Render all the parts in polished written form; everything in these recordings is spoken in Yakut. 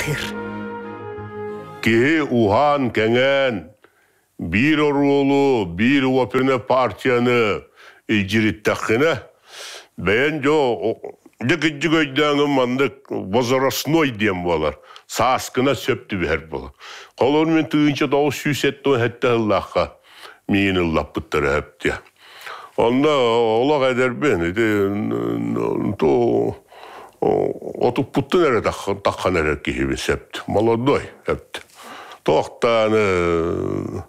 ааттыыр. Киһи уһаан, кэҥээн, биир оруолу, биир опернай партияны илдьириттэххинэ, бэйэн дьо дьэ кырдьык өйдөөҥүн маннык возрастной диэн буолар, сааскына сөп түбэһэр буолар. Холобур, мин 1997 сыллаахха миигин ыллаппыттара сөп Онно олох эдэрбин, ити отуппуттан эрэ таххан эрэр киһибин сөп. Молодой сөп. Туохтааны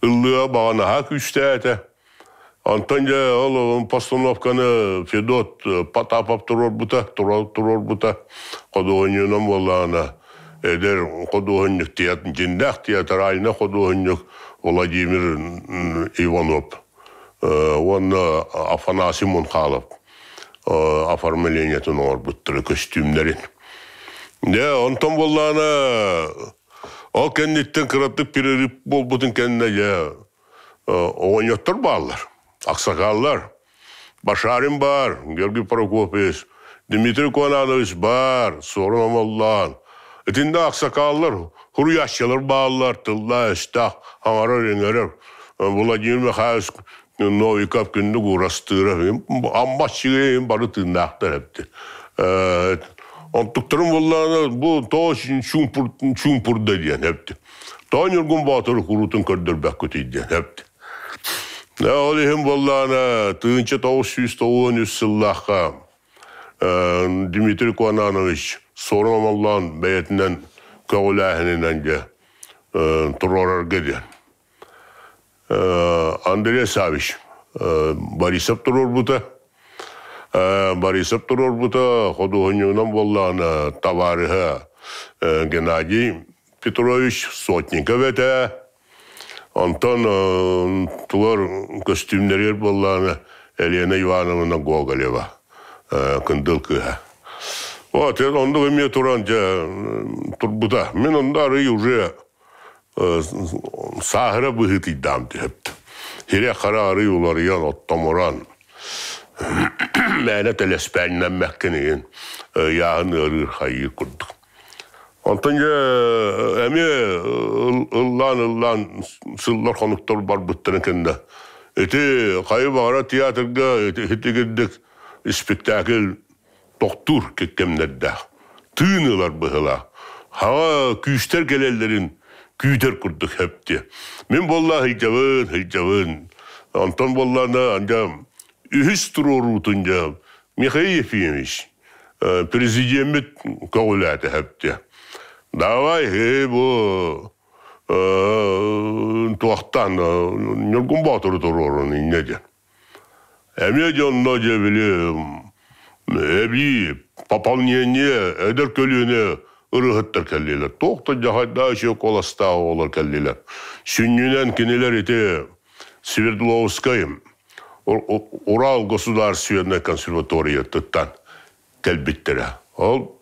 ыллыа баҕанаһа күүстээтэ. Онтон дьэ ол постановканы Федот Потапов туруорбута, туруорбута. Худуоһунньугунан буоллаҕына эдэр худуоһунньук дьиҥнээх театральнай худуоһунньук Владимир Иванов уонна Афанасий Мунхалов оформлениетын оҥорбуттара көстүүмнэрин. Дьэ, онтон буоллаҕына ол кэнниттэн кыратык перерыв буолбутун кэннэ дьэ оҕонньоттор бааллар, аксакааллар. Башарин баар, Георгий Прокопьевич, Дмитрий Конанович баар, Суорун Омоллоон. Итиннэ аксакааллар, хуруйааччылар бааллар, тыллаах-өстөөх, аҥарар-иҥэрэр. Владимир Михайлович Новиков күндү уурастыыра, Амма чигэйин бары тыыннаахтар эбит. Онтуктарын буоллаҕына бу тоҕо чуумпурда диэн эбит. Тоҕо Ньургун Боотуру куруутун көрдөрбөккүтүй диэн эбит. Ол иһин буоллаҕына 1993 сыллаахха Дмитрий Куананович Суорун Омоллоон бэйэтинэн көҕүлээһининэн дьэ туруорарга диэн. Андрей Савич Борисов туруорбута. Борисов туруорбута худуоһунньугунан буоллаҕына табаарыһа Геннадий Петрович Сотников этэ. Онтон тугар көстүүмнэригэр буоллаҕына Елена Ивановна Гоголева Кындыл кыыһа. Вот, оннук эмиэ туран дьэ турбута. Мин онно арый уже сааһыра быһыытыйдаам түһэптим. Сире-хара арый уларыйан, оттомуран, мээнэ тэлэспээннэммэккин иһин ыйааһын ыарыыр хайыы курдук. Онтон дьэ эмиэ ыллаан-ыллаан сыллар-хонуктар барбыттарын кэннэ ити хайы баҕара театрга итигирдик испиктээкил тохтуур кэмнэрдээх, тыын ылар быһыылаах, хаҕа күүстэр кэлэллэрин күүтэр курдук сөп Мин буолла сылдьабын, сылдьабын. Онтон буоллаҕына анда үһүс туруоруутун дьэ Михаил Ефимович президеммит көҕүлээтэ сөп Давай, бу туохтан Ньургун Боотуру туруорун инньэ диэн. Эмиэ дьонно дьэ били эбии пополнение эдэр көлүөнэ ырыаһыттар кэллилэр. Туох да дьаһайдаах үчүгэй куоластаах оҕолор кэллилэр. Сүнньүнэн кинилэр ити Свердловскай Урал государственнай консерваториятыттан кэлбиттэрэ. Ол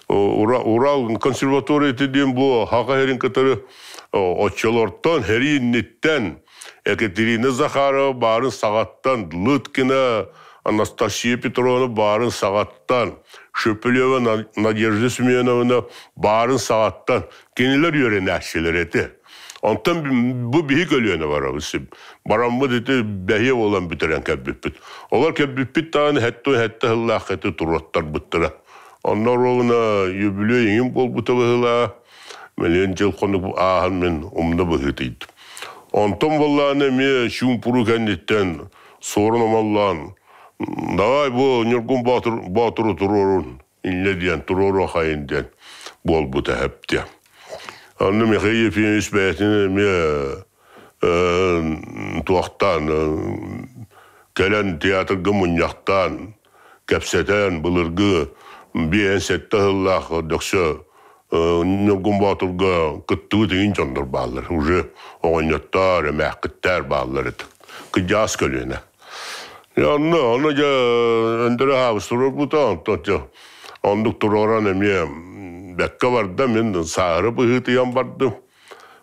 Урал консерваторията диэн бу Хаха сирин кытары оччолортон сэрии инниттэн Екатерина Захарова баарын саҕаттан, Лыткина Анастасия Петровна баарын саҕаттан, Шепелева Надежда Семеновна баарын саҕаттан кинилэр үөрэнээччилэр этэ. Онтон бу биһи көлүөнэ барабыт. Бараммыт ити бэһиэ буолан бүтэрэн кэлбиппит. Олор кэлбиппит даҕаны хэттэ сыллаах ити туруоттарбыттара. Онно оруобуна юбилей иҥин буолбута быһыылаа. Мэлиэн дьыл хонук ааһан мин умна быһыытыйдым. Онтон буоллаҕына эмиэ чуумпуруу кэнниттэн суорун омоллоон давай бу Ньургун Боотур Боотуру туруорун инньэ диэн туруоруохайын диэн буолбута эһэптиэ. Онно Михаил Ефимович бэйэтин эмиэ туохтаан кэлэн театрга мунньахтаан кэпсэтэн былыргы 57 сыллаах дөксө Ньургун Боотурга кыттыбыт иҥин дьоннор бааллар. Уже оҕонньоттор, эмээххиттэр бааллар этэ. Кыдьаас көлүөнэ. Онно, онно дьэ Өндөрө Хаабыс туруорбута, онтон дьэ оннук туруоран эмиэ бэккэ барда, мин сааһыра быһыытыйан бардым.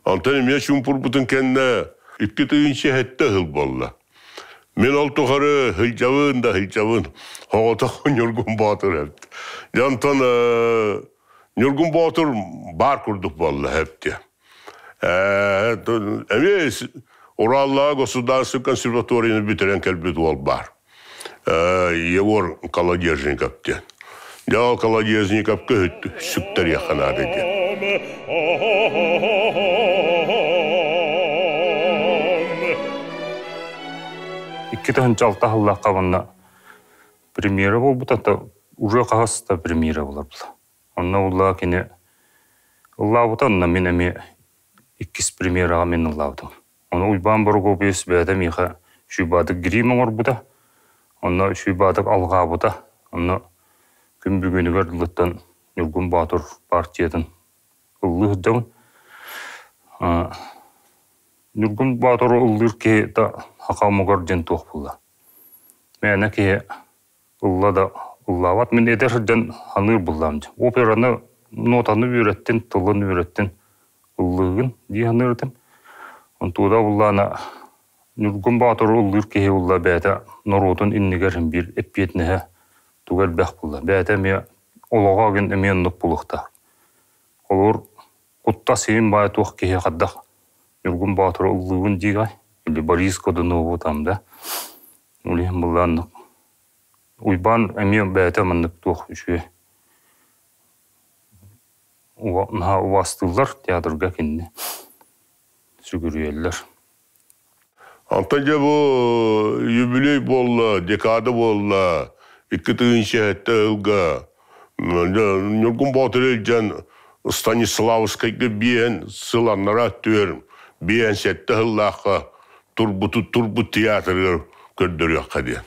Онтон эмиэ чуумпурбутун кэннэ 2007 сыл буолла. Мин ол тухары сылдьабын да сылдьабын, оҕотох Ньургун Боотур эбит. Дьэ онтон Ньургун Боотур баар курдук буолла хэпти. Эмиэ Ураллаах государственный консерваторияны бүтэрэн кэлбит уол баар. Егор Колодезников диэн. Дьэ ол Колодезниковка сүктэриэххэ наада диэн. 2006 сыллаахха уонна премьера буолбута, уже хаһыс да премьера буолар була. Онно улла кини ыллаабыта, онно мин эмиэ иккис премьераҕа мин ыллаабытым. Ону Уйбаан Борогуопуйус бэйэтэ миэхэ Шүйбаатык грим оҥорбута, онно Шүйбаатык алҕаабыта, онно күн бүгүнүгэр дылыттан Ньургун Боотур партиятын ыллыы сылдьабын. Ньургун Боотуру ыллыыр киһи да саха омугар диэн туох буолла. Мээнэ киһи ылла да ыллаабат. Мин эдэр сылдьан саныыр буллаам дии. Операны нотаны үөрэттин, тылын үөрэттин ыллыыгын дии саныыр этим. Онтууда буллаана Ньургун Боотуру ыллыыр киһи булла бэйэтэ норуотун иннигэр биир эппиэтинэһэ туга элбэх булла. Бэйэтэ эмиэ олоҕо агын эмиэ оннук булуохтаах. Холобур, куттас иһин баай туох киһи хайдах Ньургун Боотуру ыллыыбын диигай или Борис Годунову там да. Ол иһин былааннык Уйбаан эмиэ бэйэтэ маннык туох үчүгэй наһаа убаастыыллар театрга кинини сүгүрүйэллэр. Онтон дьэ бу юбилей буолла, декада буолла, 2007 сылга Ньургун Боотур илдьэн Станиславскайга биэн сыл аннараа өттүгэр 57 сыллаахха турбуту турбут театрыгар көрдөрүөххэ диэн.